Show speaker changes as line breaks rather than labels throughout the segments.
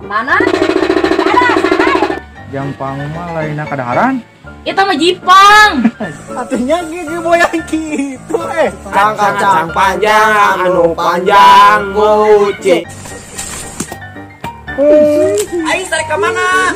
Mana?
Jampang mah lainna kadaharan.
Eta mah Jipang.
Atunya gigi boyang kitu eh.
Kacang panjang anu panjang guci.
Aing tarik ke mana?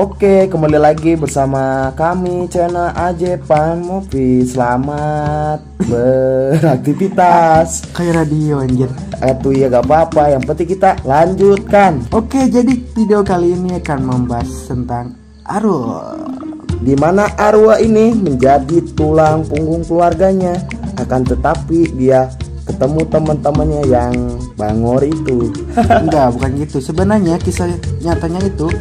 Oke, kembali lagi bersama kami channel Ajepan Movie. Selamat beraktivitas.
Kayak radio anjir.
Itu ya gak apa-apa, yang penting kita lanjutkan.
Oke, jadi video kali ini akan membahas tentang Arul.
Di mana Arul ini menjadi tulang punggung keluarganya. Akan tetapi dia ketemu teman-temannya yang bangor itu.
Enggak, bukan gitu. Sebenarnya kisah nyatanya itu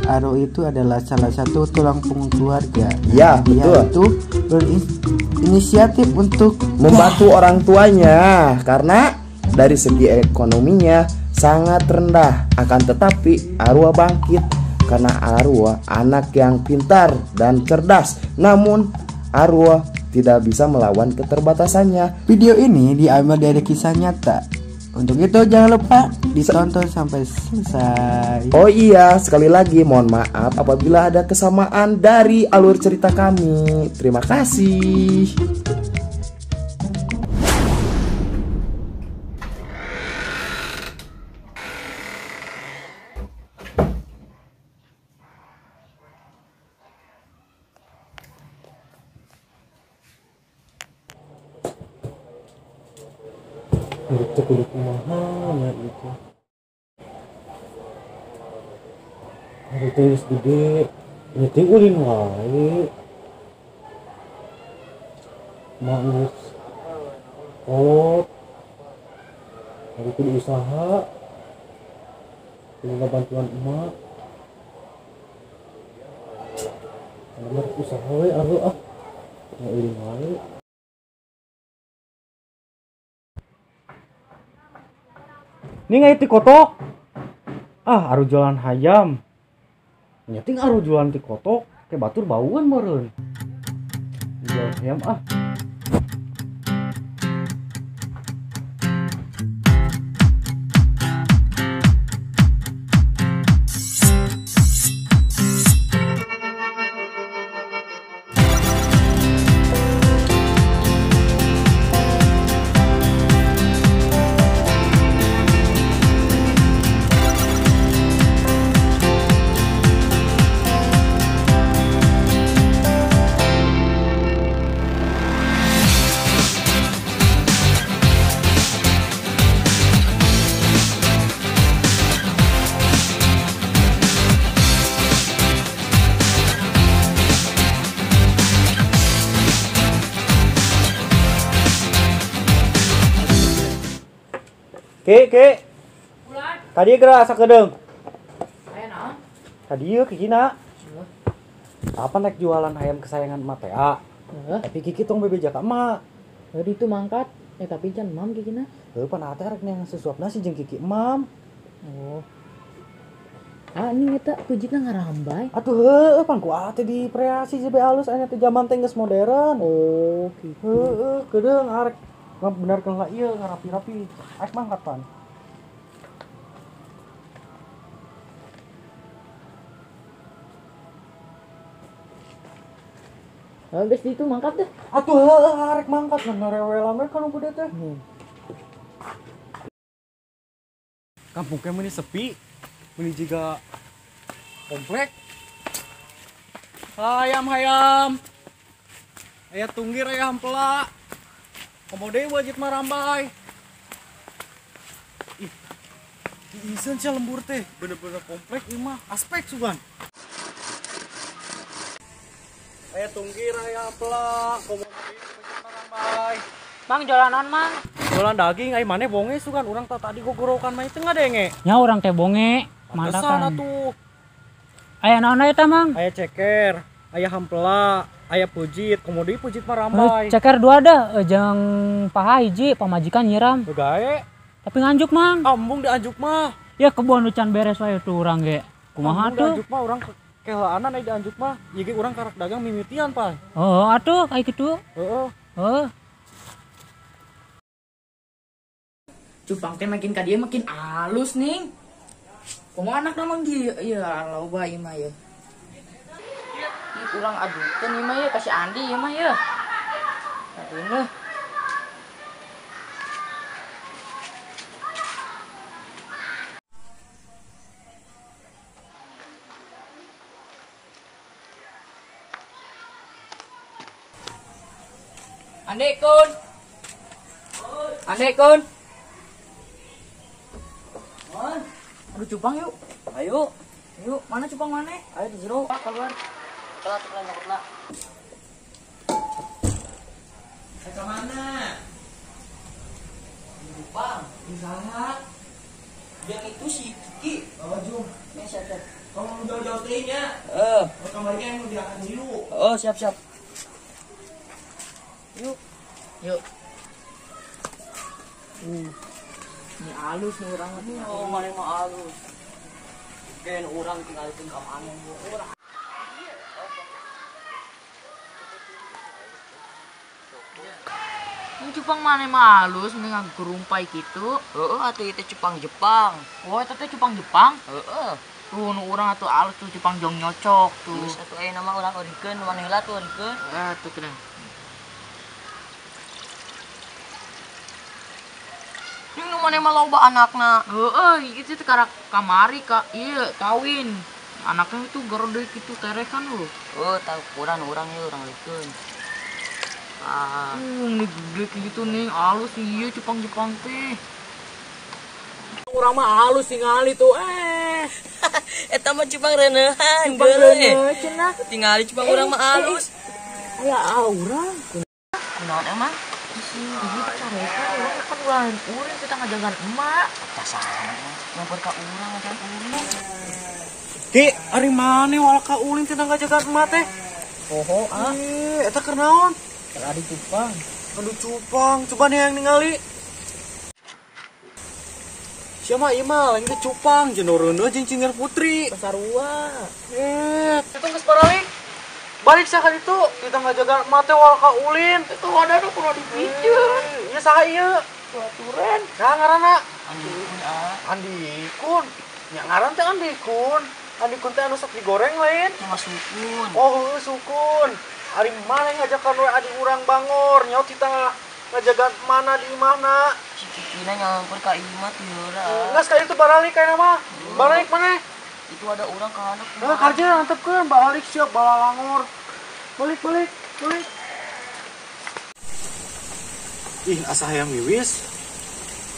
Arul itu adalah salah satu tulang punggung keluarga.
Ya,
dia
betul.
Itu berinisiatif untuk
membantu orang tuanya karena dari segi ekonominya sangat rendah. Akan tetapi Arul bangkit karena Arul anak yang pintar dan cerdas. Namun Arul tidak bisa melawan keterbatasannya.
Video ini diambil dari kisah nyata. Untuk itu jangan lupa ditonton sampai selesai.
Oh iya, sekali lagi mohon maaf apabila ada kesamaan dari alur cerita kami. Terima kasih.
Itu kudu kumaha nya gitu. Ari teh geus gede, nya teh ulin wae. Mah geus kolot. Ari kudu usaha. Kudu bantuan emak. Bener usaha we aduh ah. Nya ulin wae. Ini nggak ti kotok. Ah, aru jualan hayam. Nyeting aru jualan ti kotok, kayak batur bauan meureun. Jualan hayam ah. Ki, ki. Tadi geura asa kedeung.
Aya naon?
Tadi ieu Kikina. Apa naik jualan ayam kesayangan emak teh?
Heeh.
Tapi Kiki tong bebeja ka emak.
Heuh ditu mangkat. Eh tapi can mam Kikina.
Heuh pan teh rek neang sesuap nasi jeung Kiki emam.
Oh. Ah ini eta pujitna ngarambai.
Atuh heueuh pan ku ate dipreasi jebe alus aya teh zaman teh geus modern.
Oh gitu.
Heueuh kedeung arek bener kan lah iya ngarapi-rapi arek mangkat pan.
Geus ditu mangkat deh.
Atuh heueuh arek mangkat ngan ngarewelan we ka nu gede teh. Kampung teh meuni sepi, meuni jiga komplek. Hayam-hayam. Aya tunggir aya hampela. Komo deui wajib marambai. Ih. Diiseun sia lembur teh, bener-bener komplek ieu mah, aspek sugan. Aya tunggir aya hampela, komo deui wajib marambai.
Mang jualan naon, Mang?
Jualan daging ai maneh bonge sugan, urang tah tadi gogorokan mah teu ngadenge.
Nya urang teh bonge,
mantakan atuh.
Aya naon eta, Mang?
Aya ceker, aya hampela, aya pujit, komo deui pujit mah rambai.
Ceker dua dah, jeung paha hiji pamajikan nyiram.
Gae.
Tapi nganjuk, Mang.
Ambung dianjuk mah.
Ya kebon nu can beres wae tuh urang ge. Kumaha tuh?
Dianjuk mah urang Kelaanan aya dianjuk mah, ieu ge urang karak dagang mimitian, Pak.
Oh, atuh kayak gitu.
Heeh.
Heeh.
Cupang teh makin ka dieu makin alus ning. Kumaha anak namang di ya loba ieu mah ya. Ih urang adukeun ieu mah ya ka si Andi ieu mah ya. Aduh. Andi kun. Andi kun. Aduh cupang yuk. Ayo. Yuk, mana cupang mana? Ayo di jero. Pak keluar.
Telat telat nyokot lah.
Ke mana?
Cupang.
Di sana.
Yang itu si Kiki.
Oh, Jum.
Ya, siap, siap.
Kamu jauh-jauh teh-nya.
Heeh.
Oh, kamarnya yang diakan dulu.
Oh, siap, siap.
Yuk. Yuk. Ini halus nih orang.
Oh, mana mah halus. Kayak orang tinggalin ka mana orang.
Ini cupang mana mah halus, mending gerumpai gitu.
Heeh, atuh itu cupang Jepang.
Oh, itu teh cupang Jepang?
Heeh.
Tuh nu urang atuh halus tuh cupang jong nyocok tuh.
Geus atuh aya nama urang orikeun, mana heula tuh orikeun.
Ah, tuh kena.
Ini nu mana mah loba anakna.
Heeh, itu teh karak kamari ka ieu kawin. Anaknya itu gede gitu terekan lu.
Oh, tahu kurang urang ieu urang leukeun. Ah,
ini gede gitu nih, halus ieu cupang-cupang teh.
Urang mah halus tingali tuh.
Eta mah cupang reuneuhan.
Cupang reuneuh cenah.
Tingali cupang urang mah halus.
Aya urang.
Kunaon emang?
Ieu careka urang kan ulah uring kita ngajagan emak.
Tasana nyamper ka urang ngajagan uring.
Ki, ari mane wal ka ulin teh ngajagan emak teh?
Poho ah.
Eta keur naon?
Keur adu cupang.
Adu cupang, coba nih yang ningali. Siapa ieu mah lain teh cupang jeung reuneuh jeung Cingir Putri.
Pasarua.
Itu geus baralik. Balik sakali itu, kita ngajagan emak teh wal ka ulin.
Itu ada nu kudu dipijeun.
Ieu saha ieu?
Baturan.
Saha ngaranna?
Andi Kun ah.
Andi Kun. Nya ngaran teh Andi Kun. Andi Kun teh anu sok digoreng lain.
Cuma sukun.
Oh, heueuh sukun. Ari mana ngajakan we adi urang bangor, nyaut kita ngajagan mana di imahna.
Si Kikina nyamper ka imah teh heula.
Enggak sekali itu baralik kayakna mah. Baralik mana?
Itu ada urang ka handap.
Heuh, karja antepkeun baralik siap balalangor. Balik, balik, balik. Ih, asa hayang wiwis.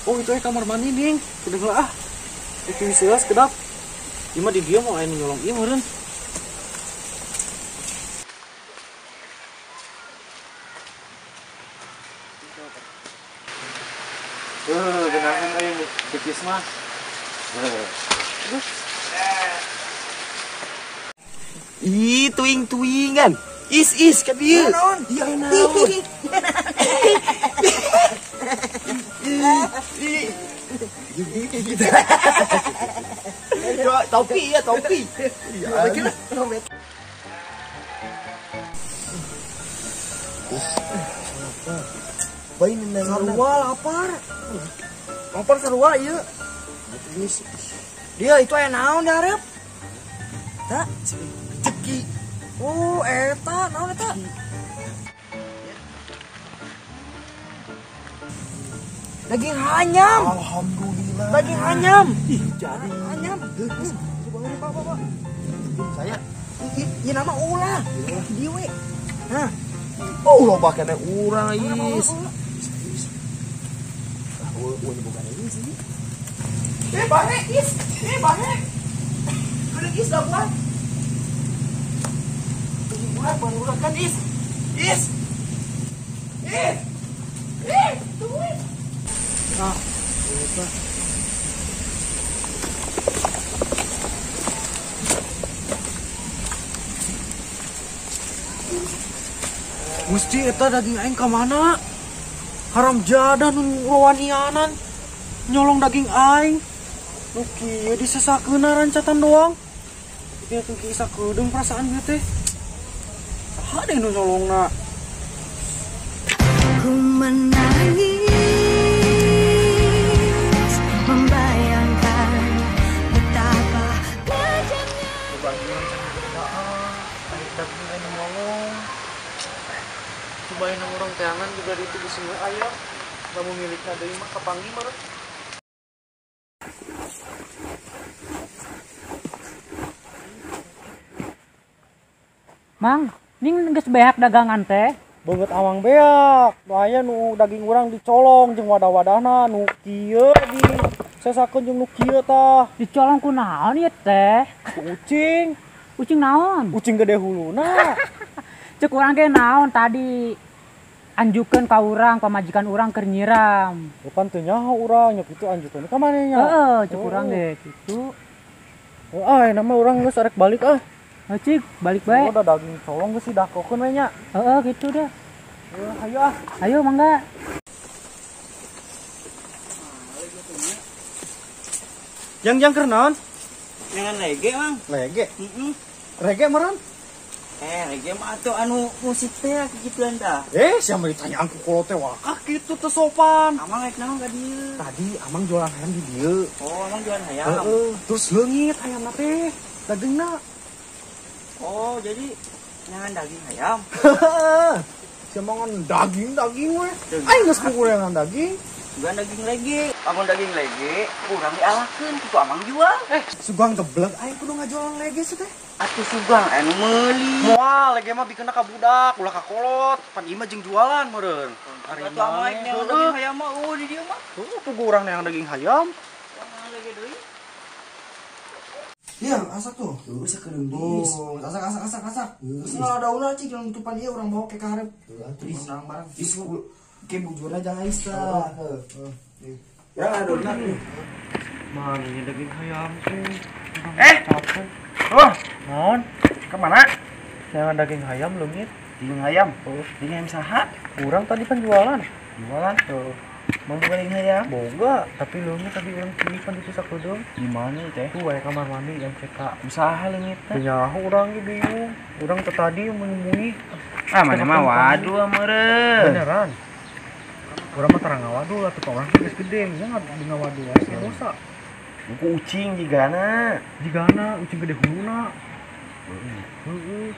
Oh, itu kamar mandi ning. Kudu heula ah. Itu wis heula sekedap. Ieu mah di dieu mau aya nu nyolong ieu meureun. Genahan euy pipis mah.
Ih, tuing-tuingan. Is is ka dieu. Iya naon. Topi ya, topi.
Sarua lapar. Lapar sarua ieu. Dia itu aya naon di hareup? Ta?
Rezeki.
Oh, eta naon eta? Daging hanyam.
Alhamdulillah.
Daging hanyam.
Ih, jadi
hanyam. Pak, Pak, Pak.
Saya
ieu nama ulah. Dieu we. Hah.
Oh, loba keneh urang is. Ah, eueuh bukan ini sih. Bahe is. Bahe. Kudu is dabuan. Urang baru kan is. Is. Is. Tungguin.
Ah, eta. Gusti eta daging aing ka mana? Haram jadah nu wawanianan. Nyolong daging aing. Nu kieu disesakeuna rancatan doang. Leungitnya tuh kisah keudung perasaan gue teh. Saha deh nu nyolongna.
Ku menangis membayangkan betapa kejamnya.
Cobain orang teangan juga di itu semua ayam. Kamu milikna deui mah kapanggih meureun.
Mang, ning geus beak dagangan teh.
Beungeut awang beak, nu aya nu daging urang dicolong jeung wadah-wadahna nu kieu di sesakeun jeung nu kieu tah.
Dicolong ku naon ieu teh?
Ku ucing.
Ucing naon?
Ucing gede huluna.
Cek urang ge naon tadi anjukeun ka urang pamajikan urang keur nyiram.
Bukan teu nyaho urang nya kitu anjukeun ka maneh nya.
Heeh, cek urang ge kitu.
Heeh, ayeuna mah urang geus arek balik ah.
Cik, balik bae.
Udah daging colong geus didakokeun we nya.
Heeh, gitu dah.
Ayo ah.
Ayo mangga.
Jang-jang keur naon?
Dengan lege, Mang.
Lege?
Heeh.
Rege meureun?
Rege mah atuh anu musik teh kikituan tah.
Siapa ditanyaan ku kolot teh wakah kitu teu sopan.
Amang rek naon ka dieu?
Tadi amang jualan hayam di dieu.
Oh, amang jualan hayam.
Heeh, terus leungit hayamna teh, dagingna.
Oh, jadi nyangan daging hayam.
Siapa ngan daging-daging we. Aing geus kukurangan daging.
Bukan daging lege. Amun daging lege kurang dialakeun ku amang jual.
Sugang geblek aing kudu ngajualan lege sih teh.
Atuh sugang anu meuli.
Moal lege mah bikeunna ka budak, ulah ka kolot. Pan ieu mah jeung jualan meureun.
Ari mah amang neangan daging hayam mah eueuh di dieu mah.
Heuh, pugu urang neangan daging hayam.
Urang lege deui.
Iya, asak tuh. Asak kedeung dis. Asak asak asak asak. Terus nah daunna cik yang tutupan ieu urang bawa ke ka hareup. Terus urang barang. Is ke bujurna jangan ais tah. Heeh. Ya daunna.
Mana ini daging hayam tuh.
Oh,
naon?
Kemana?
Jangan daging hayam leungit.
Daging hayam? Oh, daging hayam saha?
Urang tadi kan jualan.
Jualan? Tuh. Mau buka daging hayam?
Boga, tapi leungit tadi urang titipan di pusat kedeung.
Di mana teh?
Tuh aya kamar mandi MCK.
Usaha leungit teh.
Nyaho urang ge bingung. Urang teh tadi menemui.
Ah, mana mah waduh meureun.
Beneran. Urang mah terang ngawadul atuh ka urang geus gede, nya ngawadul wae sih dosa.
Buku ucing jigana.
Jigana ucing gede huluna. Heeh.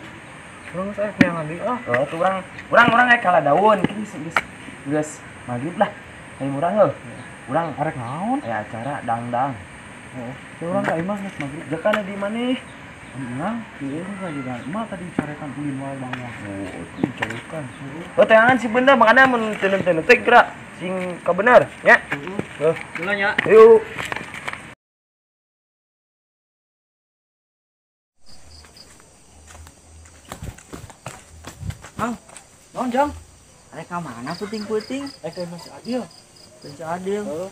Urang geus aya neangan deui ah.
Oh, tuh urang aya kalah daun geus geus magrib lah. Ayo urang heuh. Urang
arek naon?
Aya acara dangdang.
Heeh. Urang ka imah geus magrib.
Jakana di maneh?
Urang ieu ka juga mah tadi carekan ulin wae bang.
Oh, carekan. Oh, teangan si benda makana mun teun-teun teh gerak sing kabener nya. Heeh.
Heula nya.
Ayo.
Mang,
naon jang?
Arek ka mana puting-puting?
Arek ka Mas Adil.
Mas Adil. Heeh.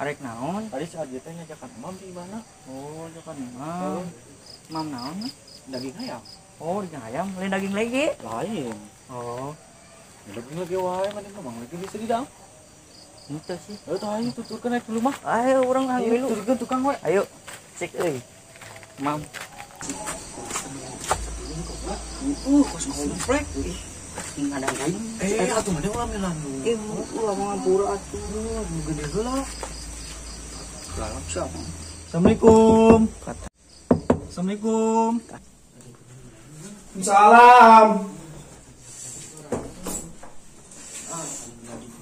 Arek naon?
Tadi si Adil teh ngajakan emam di mana?
Oh, ngajakan emam. Emam naon?
Daging hayam.
Oh, daging hayam, lain daging lege.
Lain. Oh. Daging lege wae mah emang lege bisa didang.
Henteu sih.
Heuh tah ayo tuturkeun naik dulu mah.
Ayo urang milu.
Tuturkeun tukang we.
Ayo. Cek euy. Mam.
Kos komplek.
Kadang-kadang.
Atuh mana ulah milan nu.
Ulah mah ngampura atuh.
Nu gede heula.
Galak siapa?
Assalamualaikum. Assalamualaikum.
Salam.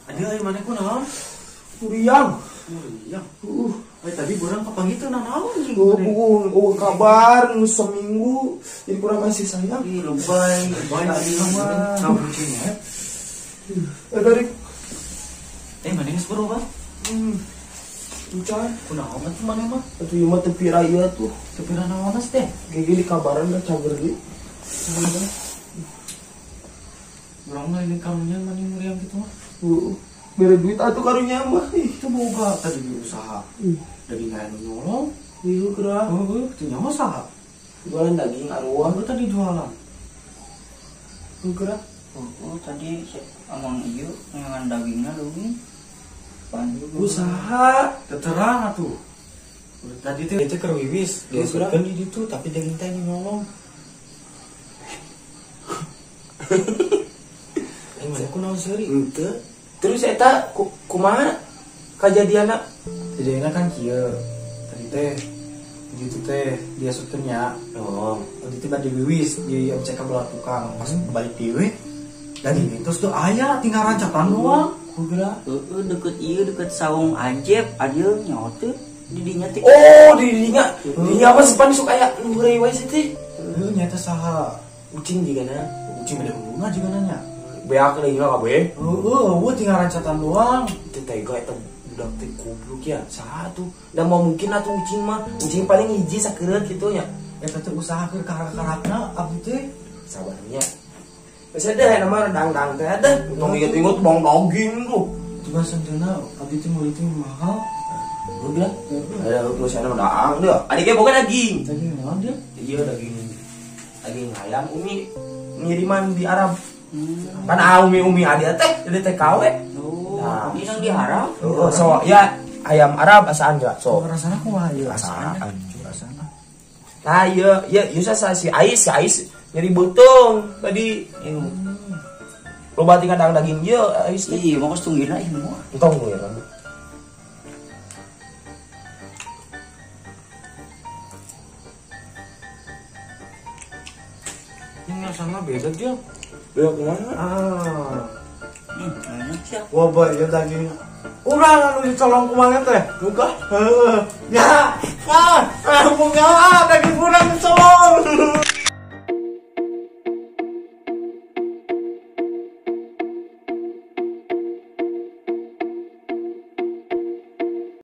Adil aya mana ku naon?
Kuriang.
Kuriang. Tadi urang kapanggih teu nanaon jeung
Oh, kabar nu seminggu jadi kurang masih sayang.
Ih, lebay,
lebay tadi mah. Naon kucingnya?
Dari
mana geus berubah?
Encan,
kunaon atuh maneh mah?
Atuh ieu mah teu pira ieu atuh.
Teu pira naon teh?
Gege di kabaran da cager deui.
Urang mah ini karunya maneh muriang kitu mah.
Heeh. Bere duit atuh karunya mah.
Itu boga tadi di usaha. Daging anu nyolong.
Ieu geura.
Heeh, teu nyaho saha.
Jualan daging arwah.
Heeh, tadi jualan.
Heuh geura.
Heeh, tadi amang ieu ngan dagingna leuwih.
Usaha
terang atuh.
Tadi teh itu keur wiwis, diasupkeun di ditu tapi daging teh nyolong. Aing mah kunaon seuri?
Henteu. Terus eta kumaha kajadianna?
Kajadianna kan kieu. Tadi teh gitu teh diasupkeun nya.
Oh.
Tadi teh bade wiwis di MCK belah tukang. Pas balik deui daging terus tuh aya tinggal rancatan doang.
Kugeura.
Heeh, deket ieu deket saung Anjep, adieu nyaho teu. Didinya teh.
Oh, didinya. Didinya apa sepan sok aya nu heureuy wae sih teh.
Heuh, nyata saha?
Ucing jigana.
Ucing beda hubungan jigana nya.
Beak deui mah kabeh.
Heueuh, eueuh tinggal rancatan doang.
Teu tega eta budak teh goblok ya. Saha tuh? Da mau mungkin atuh ucing mah. Ucing paling hiji sakeureut kitu nya.
Eta teh usaha keur karak-karakna abdi teh.
Sabarnya. Geus deh nama dangdang teh deh. Untung inget-inget bang daging tuh.
Coba santeuna abdi teh meuli teh mahal.
Udah, ada terus ada daang deh. Adiknya bukan daging.
Daging naon dia?
Iya daging, daging ayam. Umi ngiriman di Arab. Kan umi adik teh jadi TKW.
Oh,
nah,
ini di Arab.
Oh, so ya ayam Arab asaan enggak? So.
Rasana kumaha ieu?
Rasaan.
Rasana.
Nah, iya, iya, iya si Ais, si Ais nyeri beuteung tadi. Loba tinggal daging ieu Ais teh.
Iya, mau tunggirna ih moal.
Entong tunggirna.
Ini rasanya beda dia.
Beda kemana?
Ah.
Enak sih.
Wah, boy, ya daging. Urang anu dicolong kumaha teh?
Buka.
Heeh. Ya. Ah, bunga daging urang dicolong.